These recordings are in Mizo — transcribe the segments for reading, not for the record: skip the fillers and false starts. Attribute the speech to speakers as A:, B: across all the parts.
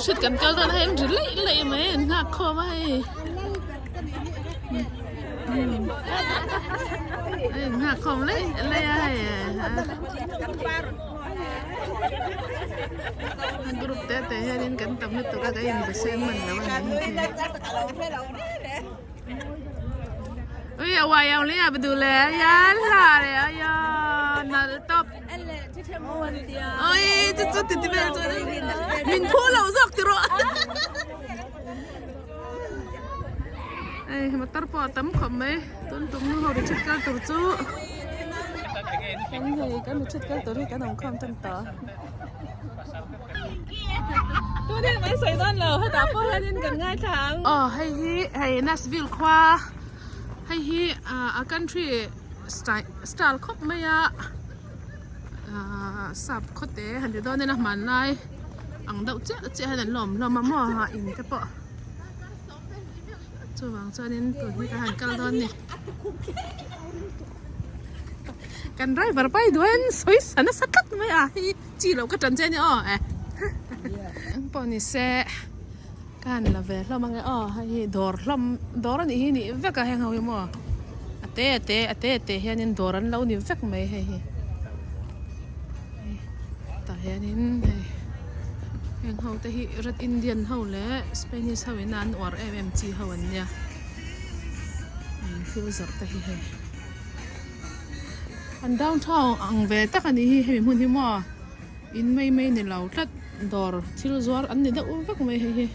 A: Retreat kan kal dawn a hei an ri laih laih mai an nghak khawm a hei an nghak khawm laih laih a hei a group te te hianin kan tam lutuk a kan inbe seng hman lo a ni ui a uai ang leh a duh leh a hla leh a ia nalh tawp ui chu chu ti ti vel chu min phu lo zawk ti rawh hei motor pawh a tam khawp mai tun tum nu ho ri chhut kal tur chu kan hei kan ri chhut kal tur hi kan awm khawm tan tawh. Aw hei hi hei Nashville khua hei hi a country style khawp mai a ahh sap khaw te han ti dawn ila hmanlai ang deuh chiah chiah hian an la awm hlawm a maw a in te pawh chuvang chuanin tun hi ka han kal dawn a ni. Kan driver pai duain sawi sa nasa tlat mai a hei chi loh ka tan che a ni aw eh eng pawh ni se ka han la ve hlawm ange aw hei hi dawr hlawm dawr a nih hi nih vek a heng ho hi maw a te a te a te a te hianin dawr an lo ni vek mai hei hi tah hianin hei heng ho te hi red indian ho leh spanish ho in a an uar em em chi ho an nia thil zawrh te hi hei. An downtown ang ve tak a nih hi hemi hmun hi maw in mai mai ni lo tlat dawr thil zuar an ni deuh vek mai hei hi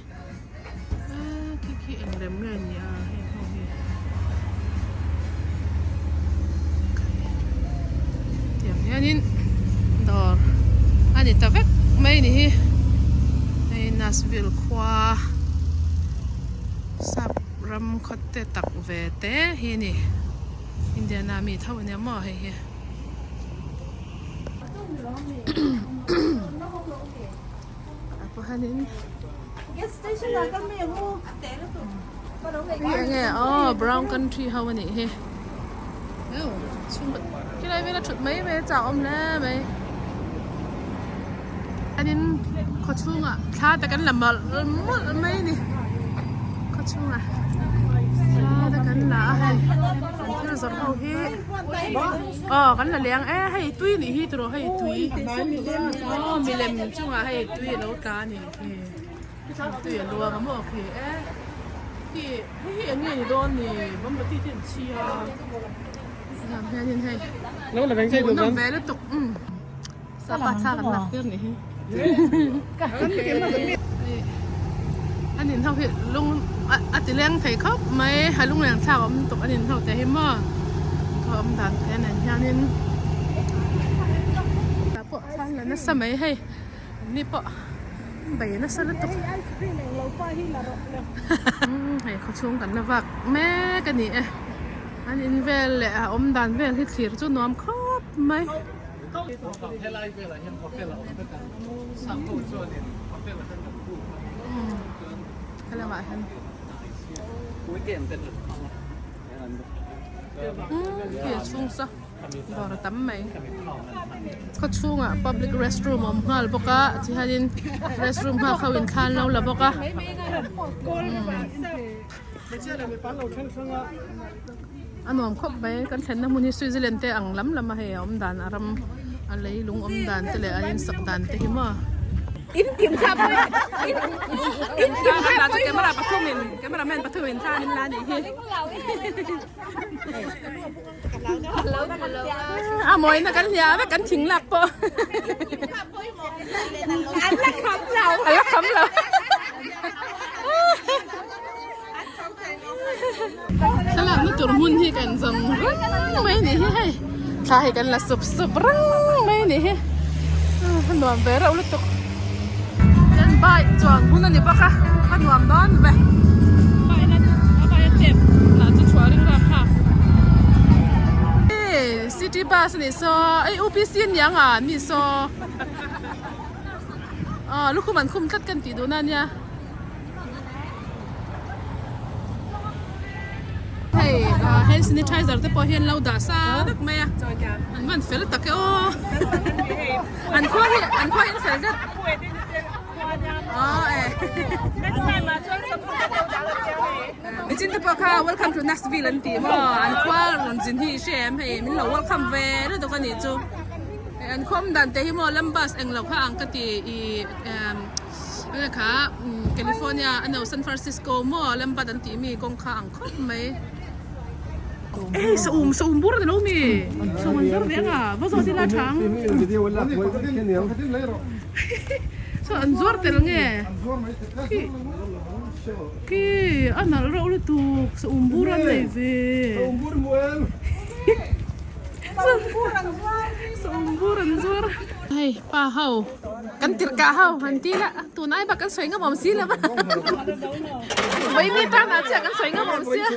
A: aaa khi khi eng rem nge ni a heng ho hi tiang hianin dawr a ni ta vek mai ni hi hei Nashville khua sap ram khaw te tak ve te hi a ni. Indiana mi tho ania maw hei hi ah pawh hianin hei enge aw brown country ho anih hi khilai vela thut mai mai a chak awm hle mai hianin khaw chhungah thla te kan la mawlh mawlh mai a ni khaw chhungah thla te kan la a hei an thil zawrh ho hi aw kan la leng e hei tui nih hi tiraw hei tui aw milem chungah hei tui alo tla a ni khi tui a luang a maw khi e khi hei hi eng nge ni dawn ni bawnghnute te an chhi a hianin hei hmuhnawm ve lutuk umm. Sapa thla kan lak tir nih hi. An in ho hi lung a ti leng thei khawp mai a lungleng thlak a awm lutuk an in ho te hi maw ka awm dan te nen hianin tah pawh thla la nasa mai hei an ni pawh bei nasa lutuk hei khawchhung kan la vak mek a ni e an in vel leh a awm dan vel hi thlir chu nuam khawp mai. Helamah hian khi a chhung saw dawr a tam mai khaw chhungah public restroom a awm nghal bawk a tihianin restroom nghak ho in thla an lo la bawk a. A nuam khawp mai kan thlenna hmun hi Switzerland te ang lam lam a hei a awm dan a ram a leilung awm dan te leh a insak dan te hi maw. Camera pathum in camera man pathum in thla an inla anih hi. A mawina kan hlia vek kan thing lak pawh. An la kham lo. An la kham lo. Thlalak na tur hmun hi kan zawng reng mai a nih hi hei thla hi kan la sup sup reng mai a nih hi a nuam ve reuh lutuk chuan bike chuan hun a ni bawk a a nuam dawn ve city bus a nih saw ei U P C a niang a mi saw aw lukhum an khum tlat kan tih duhna a nia. Hei hand sanitizer te pawh hi an lo dah sa vek mai a an van fel tak e aw an khua hi an khua hi an fel zet aw e. Nichin te pawh kha welcome to Nashville an ti maw an khua rawn zin hi i hre em hei min lo welcome ve lutuk a nih chu an khawm dan te hi maw lambus englo kha ang ka ti i emm enge kha California ano San Francisco maw lambat an tih mi kawng kha ang khawp mai ei saum saum bur a ni lo mi saum an zawr ve anga va zawt ila chang saw an zuar tel nge Khi a nalh reuh lutuk saum bur an nei ve saum bur an zuar hei pa ho kan tirh kah ho han ti la tun ai bak kan sawi ngam awm si lo va vawi tan ah chiah kan sawi ngam awm sia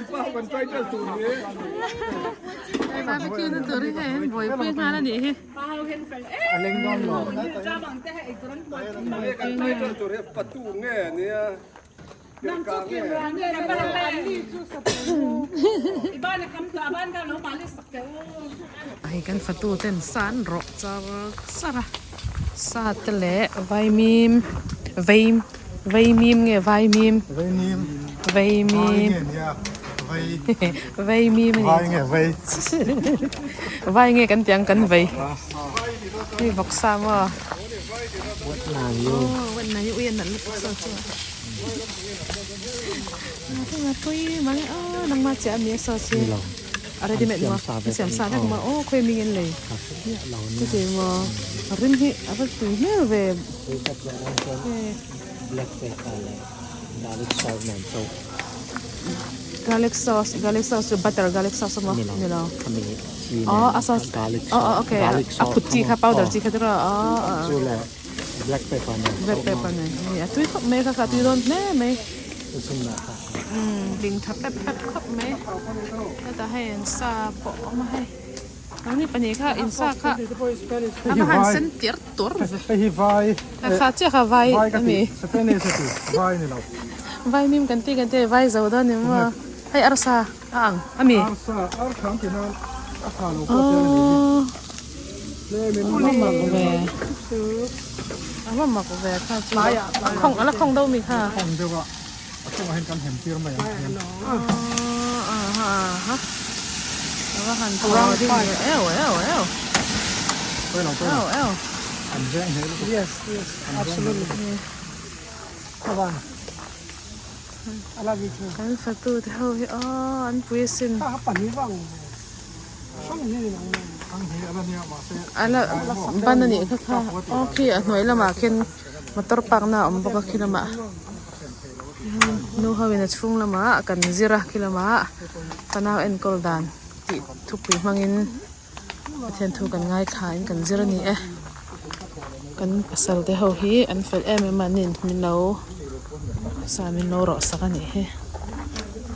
A: hei barbecue na tur hi hei an buaipui nghal a nih hi. Hei kan fatu ten sa an rawh char char a sa te leh vaimim vei vaimim nge vaimim vaimim vaimim a ni vai nge kan tih ang kan vei hei vawksa maw aw wan hi ui a nalh lutuk saw chu a tui mang e aw nangmah chiah ami a saw chi a ready made maw a siam sa vek maw aw khawi hming in lei chuti maw a rim hi a va tui hmel ve
B: Black pepper leh garlic sauce nen chauh.
A: Garlic sauce, garlic sauce chu butter garlic sauce a maw?
B: Ni lo,
A: Ni lo.
B: khami chi nen
A: Oh, a sauce.
B: garlic
A: Oh, oh,
B: sauce,
A: okay.
B: garlic
A: A
B: sauce
A: phut chi kha, powder chi kha tiraw? Oh, oh, oh.
B: Chu leh black pepper nen
A: Black
B: chauh
A: pepper nen. Ni, a tui khawp mai kha kha, a tui dawn hle mai.
B: Chusum lah kha.
A: Umm, ling tha pep pep khawp mai. Hetah hei an sa pawh a awm a hei. Nangni pahnih kha in sa kha a va han sen tir tur ve.
C: Hei hi vai.
A: Kha chiah kha vai
C: a mi. Spanish a ti vai ni lo.
A: Vai mim kan ti kan ti vai zo dawn ni maw. Hei arsa a ang a mi.
C: Arsa arsa ang ti nan a tha lo pawh tel a ni hi. Tlem in
A: A mak ve. A va mak ve kha chu. A khawng a la khawng deuh mi kha.
C: A khawng deuh a. A chungah hian kan hem tir mai ang hian.
A: A va han thaw ding ve eu eu eu.
C: Pawi lo pawi lo.
A: Eu eu.
C: An veng hle lutuk.
D: Yes yes absolutely. Come on. I love you too.
A: Kan fatu te ho hi aw an pui asin.
D: Kha pahnih vang hrang hi ni ang.
C: Hrang hi ala nia mahse.
A: Ala ban anih kha kha aw khi a hnuai lamah khian motor park na a awm bawk a khi lamah. Nu ho in a chhung lamah kan zir a khi lamah fanau enkawl dan tih thupui hmangin Pathian thu kan ngaithla in kan zir a ni e kan pasal te ho hi an fel em em a an in min lo sa min lo rawh sak a nih hi.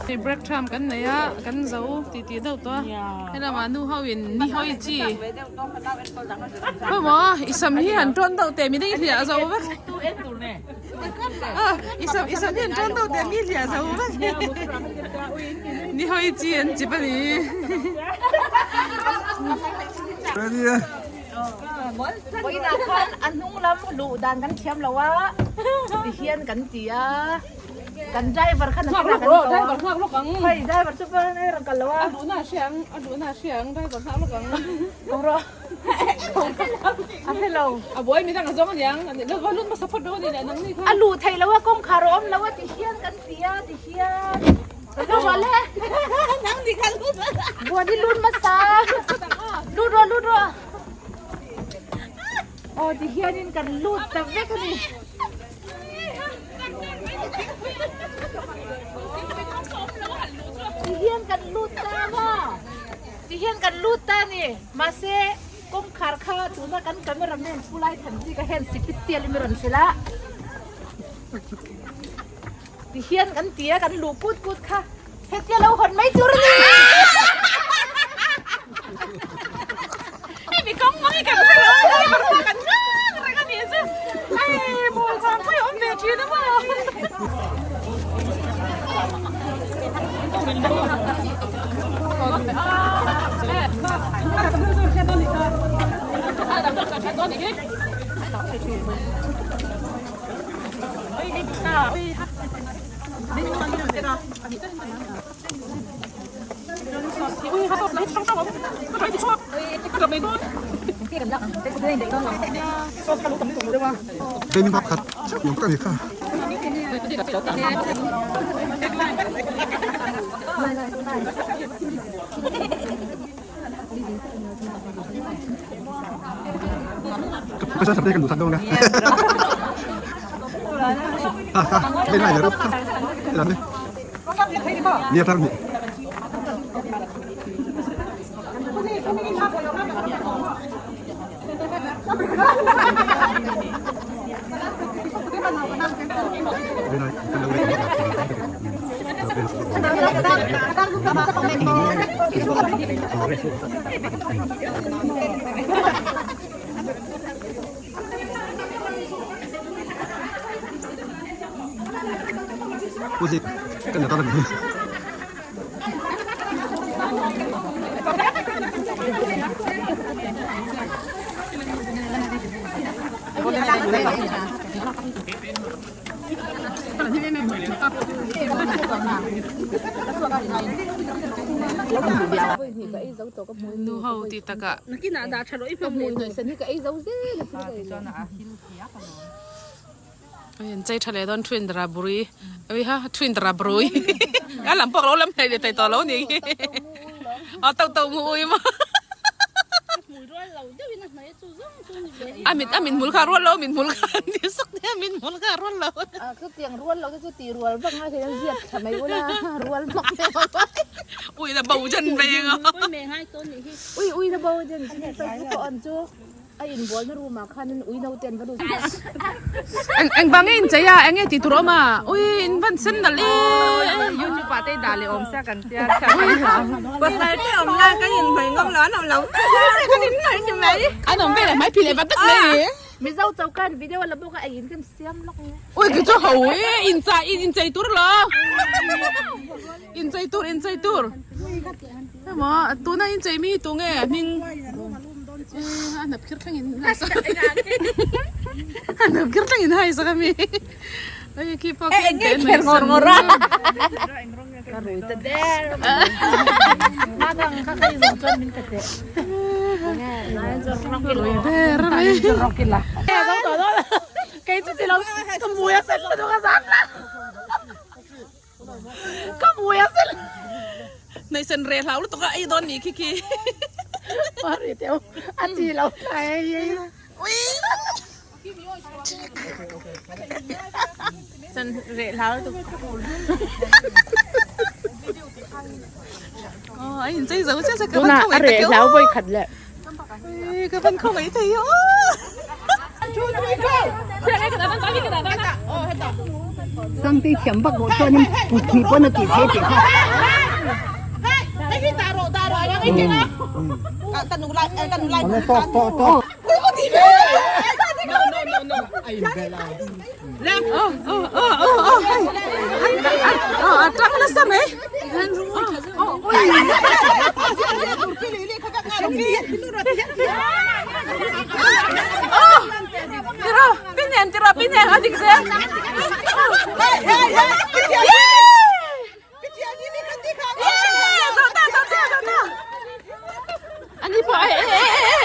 A: Hei break time kan nei a kan zo ti tih deuh tawh a helamah nu ho in ni hawi chi khawimaw i sam hi han tawn deuh teh midang i hliah zo vek. I sam hian tan deuh teh mi hliah zo vek ni hawi chi an chip a ni.
E: Vawiinah khan a hnung lam luh dan kan thiam lo a tihian kan ti a kan driver khan a kal lo
A: driver nghak lawk ang
E: hei driver chu pawh a rawn kal lo a
A: a duhna a hria ang a duhna a hria ang driver nghak lawk ang
E: kawng rawh. A hre lo.
A: A buai midang a zawng aniang. Lo va lut hmasa phawt dawn a ni leh nang ni kha.
E: A luh theih lo a kawngkhar a awm lo a ti hian kan ti a ti hian. Lut rawh le. Nang ni kha lut. Buan hi lut hmasa. Lut rawh lut rawh. Aw ti hianin kan lut ta vek a ni. Ti hian kan lut ta maw. Ti hian kan lut ta a ni. Mahse, kawngkhar kha tuna kan camera man Pu Lai Thanzika hian sipisial in rawn hrilh a. Ti hian kan ti a, kan luh put put kha hetia lo hawn mai tur a ni.
A: Hei mi kawng mai kan hre lo a, driver pawh kan nghak reng a nih chu. Hei ball chang pawh i awm ve thin a maw.
C: Bên bắp thật cũng có thể không Có sao sắp đây cần đủ thật đâu nè. Bên này là đâu? Làm đi. Nia thằng nhỉ. Bên này, bên này. Ui, cái này tao làm gì?
A: Nu ho ti taka an chei tha leh dawn twin dra buri ui ha twin dra brui a lam pawh lo lam hlei leh thei tawh lo ni hi a to to mu ui maw a mit a mit hmul kha rual lo mit hmul kha an ti sawk nia mit hmul kha rual lo
E: a chutiang rual lo te chu ti rual vak ngai thei an ziak tha mai ula rual vak mai
A: ui la bo chen ve ang
E: ui ui la bo chen facebook pawh an chu A inbualna room ah khanin ui naute an va lut.
A: Eng eng vang nge in chei a eng nge tih tur a awm a ui in van sen nalh e.
D: Youtube ah te dah leh awm sia kan tia pasal te awm lai kan in hmai ngam lo an awm lo kan in hmai ni mai.
A: An awm vel hmai phih leh vat vat mai.
E: Mizo choka in video la bawk a ei in kan siam lawk nge.
A: Ui kei chu ho e in chah in inchei tur lo inchei tur inchei tur. Emaw tuna inchei mi tu nge hming. A hnap khir thleng in hai sak a hnap khir thleng in hai sak a mi oi khi pawh khi eng nge ngawr ngawr a
E: ka rui ta der ma dang kha kai zawng chuan min pe teh
A: rui der a mi
E: kei chu ti lo ka mui a sen lutuk a zan la Ka mui a sen.
A: Nei sen reh hlau lutuk a ei dawn ni khi khi.
E: Mari teu a chi lo thai.
A: Ui.
D: Sen reh hlau lutuk.
A: Oh, ai in chei zo che che ka van
E: Tuna a reh hlau vawi khat leh.
A: Ka van khaw mai thei aw.
F: Sangte thiam vak bawh chuanin kut hnih pawn a tih theih tih kha.
A: A tang nasa mai. Tiro, pinen, tiro, pinen, a dik zel. Ani pawh e e e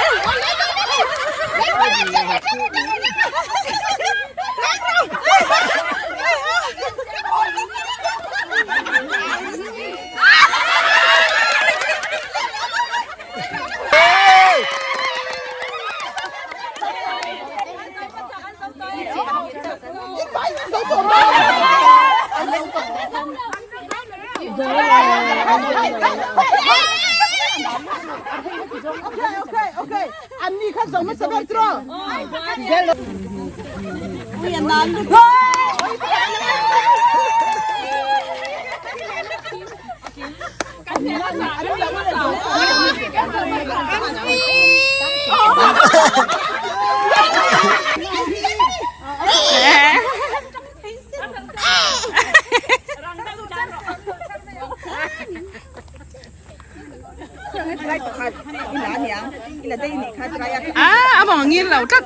A: Ah, a mawng ngil lo tlat.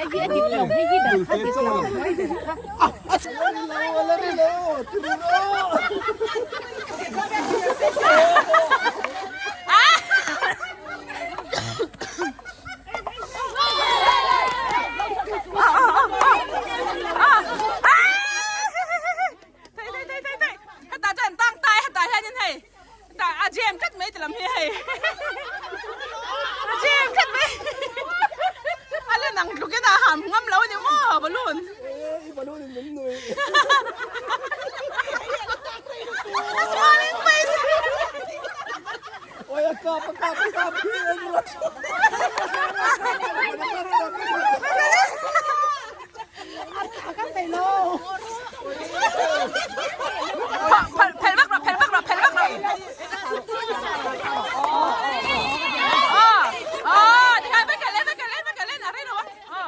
E: Hei hi a dik lo, hei hi ber kha dik lo.
D: Thei thei thei thei thei hetah chuan tangtai hetah hianin hei hetah a jam tlat mai ti lam hi hei a jam tlat mai a len ang tluk in a ham ngam lo a ni maw balloon smiling face Phelh vak rawh phelh vak rawh phelh vak rawh aw tikhan va kal va kal va kal a rei lo a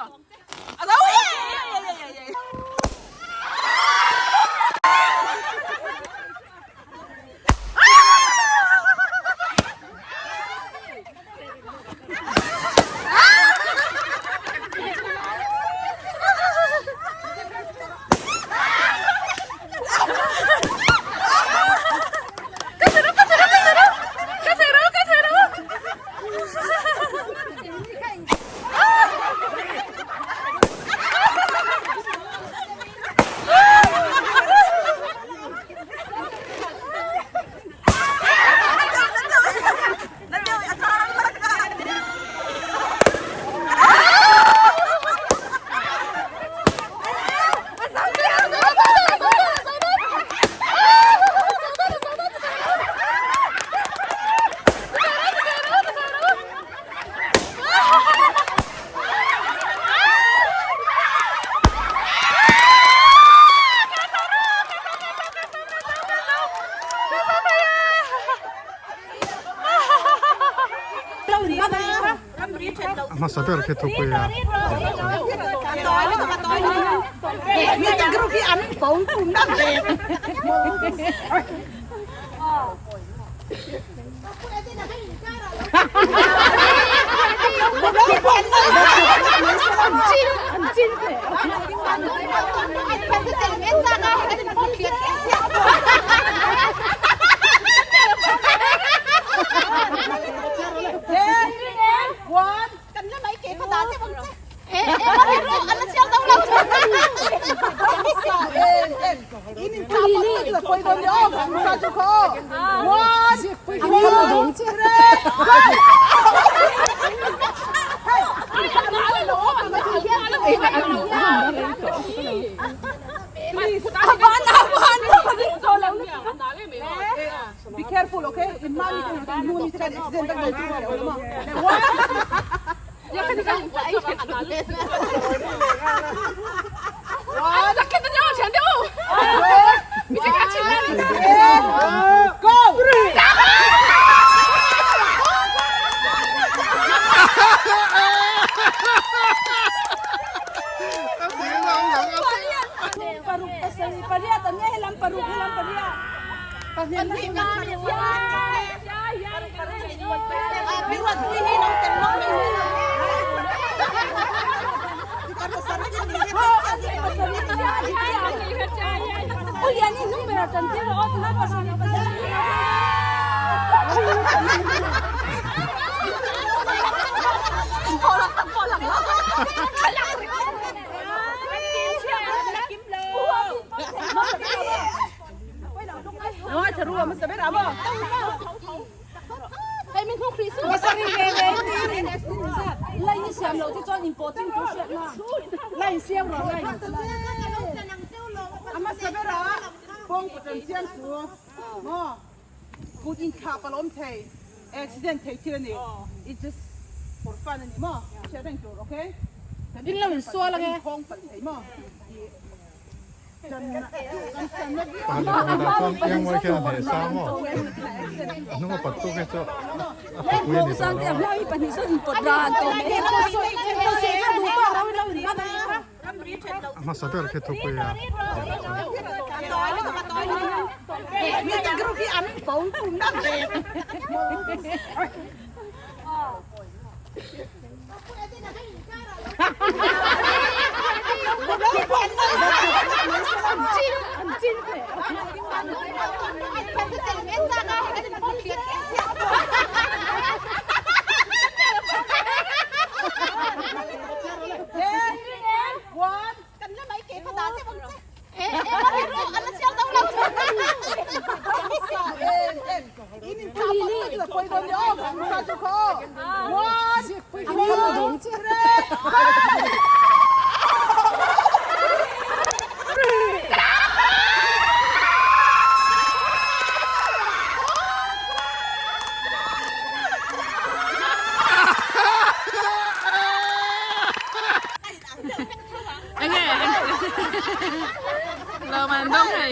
D: a zo ye ye ye ye.
C: A hmasa ber khi thupui a
D: Be careful, okay? In mami te nu ni te kan accident tak dai tu ma. Go! Accident thei thil a ni it just for fun a ni maw hriat reng tur okay in lo insual ange khawng palh thei maw
C: Pakhat leh pakhat ah chuan piangmuai khian a hneh sang maw a hnung a pat tuk hi chu a khawpui a ni tawh lo a hmasa ber khi thupui a
D: Lawm an dawng hei.